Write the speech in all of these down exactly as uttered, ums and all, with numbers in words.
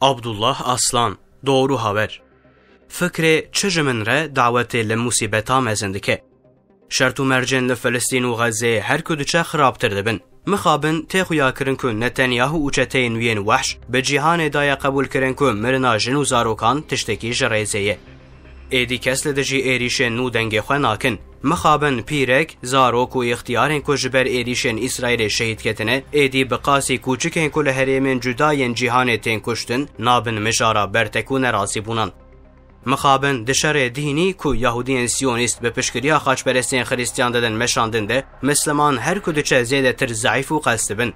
Abdullah Aslan, Doğru Haber. Fikrê çi ji min re dawetê li musîbeta mezin dike? Şert û mercên li Filistîn û Xezeyê her ku diçe xirabtir dibin. Mixabin tê xuyakirin ku Netanyahu û çeteyên wî yên wehş bi cîhanê daye qebûlkirin ku mirina jin û zarokan tiştekî ji rêzê ye. Êdî kes li dijî êrîşên nû dengê xwe nakin. Mixabin pîrek, zarok û îxtiyarên ku ji ber êrîşên Îsraîlê şehîd ketine, êdî bi qasî kûçikên ku li herêmên cuda yên cîhanê tên kuştin, nabin mijara bertek û nerazîbûnan. Mixabin di şerê dînî ku Yahudiyên Siyonîst bi piştgiriya xaçperestên Xirîstiyan didin meşandin de, Misliman her ku diçe zêdetir zeîf û qels dibin.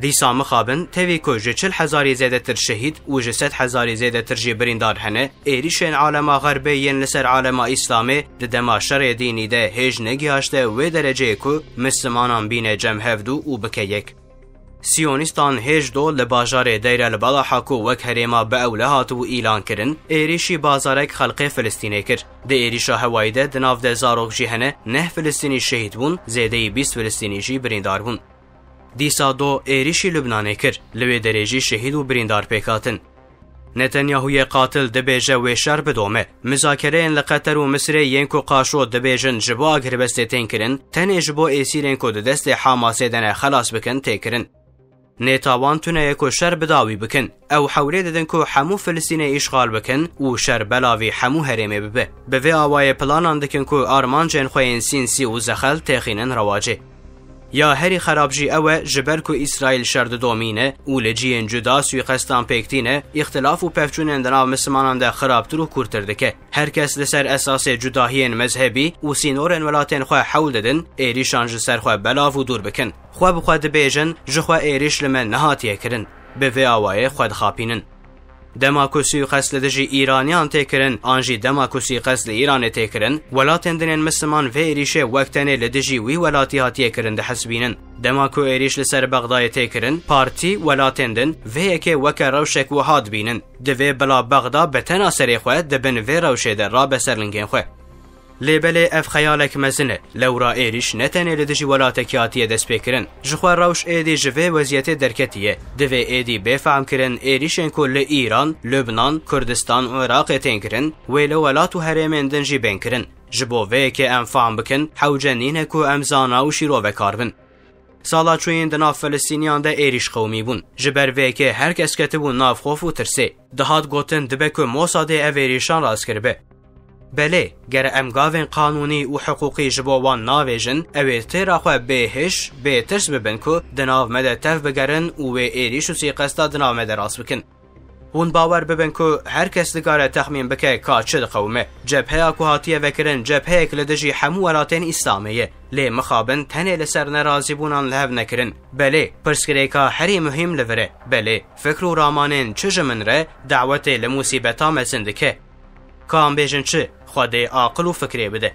Dîsa mixabin tevî ku ji çil hezarî zêdetir şehîd û ji sed hezarî zêdetir jî birîndar hene, êrîşên alema Xerbê yên li ser alema Îslamê di dema şerê dînî de hêj negihaşte wê dereceyê ku Mislimanan bîne cem hevdû û bike yek. Siyonîstan hêj do li bajarê Deir el-Belaha ku wek herêma bi ewle hatibû îlan kirin, êrîşî bazarek xelqê Filistînê kir. Di êrîşa hewayî de di nav de zarok jî hene, neh Filistînî şehîd bûn, zêdeyî bîst Filistînî jî birîndar bûn. Dîsa do êrîşî Lubnanê kir, li wê derê jî şehîd û birîndar pêk hatin. Netanyahûyê qatil dibêje wê şer bidome. Mizakereyên li Qeter û Misirê yên ku qaşo dibêjin ji bo agirbestê tên kirin, tenê ji bo êsîrên ku di destê Hamasê de ne xelas bikin tê kirin. Nêta wan tune ye ku şer bi dawî bikin. Ew hewlê didin ku hemû Filistînê îşxal bikin û şer belavî hemû herêmê bibe. Bi vê awayê planan dikin ku armancên xwe yên sînsî û zexel têxînin rewacê. Ya herî xerab jî ew e, ji ber ku Îsraîl şer didomîne û li cihên cuda suîqestan pêk tîne, îxtilaf û pevçûnên di nav Mislimanan de xirabtir û kûrtir dike. Her kes li ser esasê cudahiyên mezhebî û sînorên welatên xwe hewl didin, êrîşan ji ser xwe belav û dûr bikin. Xwe bi xwe dibêjin, ji xwe êrîş li me nehatiye kirin. Bi vê awayê xwe dixapînin. Dema ku suîqest li dijî Îraniyan tê kirin, an jî dema ku suîqest li Îranê tê kirin, welatên din ên Misliman vê êrîşê wek tenê li dijî wî welatî hatiye kirin dihesibînin. Dema ku êrîş li ser Bexdayê tê kirin, partî, welatên din vê yekê weke rewşek wiha dibînin. Divê bila Bexda bi tena serê xwe di bin vê rewşê de rabe ser lingên xwe. Lê belê ev xeyalek mezin e. Lewra êrîş ne tenê li dijî welatekî hatiye destpêkirin. Ji xwe rewş êdî ji vê weziyetê derketiye. Divê êdî bê fehmkirin êrîşên ku li Îran, Lubnan, Kurdistan û Iraqê tên kirin, wê li welat û herêmên din jî bên kirin. Ji bo vê yekê em fehm bikin, hewce nîne ku em zana û şîrovekar bin. Sala çûyîn di nav Filistîniyan de êrîş qewimî bûn. Ji ber vê yekê her kes ketibû nav xof û tirsê. Dihat gotin dibe ku Mosadê ev êrîşan rast kiribe. Belê, gere em gavên qanûnî û hiqûqî ji bo wan navêjin, ew ê têra xwe bê hiş, bê tirs bibin ku di nav me de tev bigerin û wê êrîş û sîqesta di nav me de rast bikin. Hûn bawer bibin ku her kes dikare texmîn bike ka çi diqewime. Cebheya ku hatiye vekirin cebheyek li dijî hemû welatên Îslamê ye. Lê mixabin tenê li ser nerazîbûnan li hev nekirin. Belê, pirsgirêka herî muhîm li vir e. Belê, fikr û ramanên çi ji min re dawetê li musîbeta mezin dike? Ka em bêjin çi? Xwedê aqil û fikrê bide.